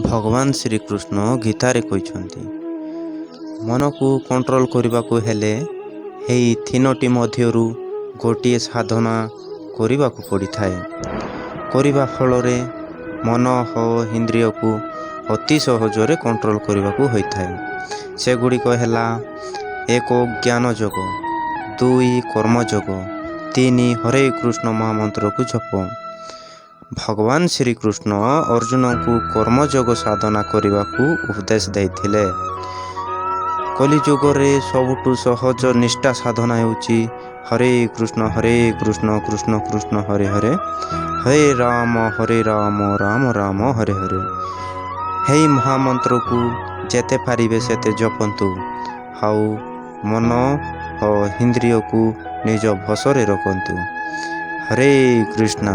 ଭଗବାନ ଶ୍ରୀକୃଷ୍ଣ ଗୀତାରେ କହିଛନ୍ତି, ମନକୁ କଣ୍ଟ୍ରୋଲ କରିବାକୁ ହେଲେ ଏହି ତିନୋଟି ମଧ୍ୟରୁ ଗୋଟିଏ ସାଧନା କରିବାକୁ ପଡ଼ିଥାଏ। କରିବା ଫଳରେ ମନ ଓ ଇନ୍ଦ୍ରିୟକୁ ଅତି ସହଜରେ କଣ୍ଟ୍ରୋଲ କରିବାକୁ ହୋଇଥାଏ। ସେଗୁଡ଼ିକ ହେଲା, 1 ଜ୍ଞାନ ଯୋଗ, 2 କର୍ମଯୋଗ, 3 ହରେ କୃଷ୍ଣ ମହାମନ୍ତ୍ରକୁ ଜପ। ଭଗବାନ ଶ୍ରୀକୃଷ୍ଣ ଅର୍ଜୁନଙ୍କୁ କର୍ମଯୋଗ ସାଧନା କରିବାକୁ ଉପଦେଶ ଦେଇଥିଲେ। କଲିଯୁଗରେ ସବୁଠୁ ସହଜ ନିଷ୍ଠା ସାଧନା ହେଉଛି ହରେ କୃଷ୍ଣ ହରେ କୃଷ୍ଣ କୃଷ୍ଣ କୃଷ୍ଣ ହରେ ହରେ, ହରେ ରାମ ହରେ ରାମ ରାମ ରାମ ହରେ ହରେ। ଏହି ମହାମନ୍ତ୍ରକୁ ଯେତେ ପାରିବେ ସେତେ ଜପନ୍ତୁ ଆଉ ମନ ଓ ଇନ୍ଦ୍ରିୟକୁ ନିଜ ବଶରେ ରଖନ୍ତୁ। ହରେ କୃଷ୍ଣ।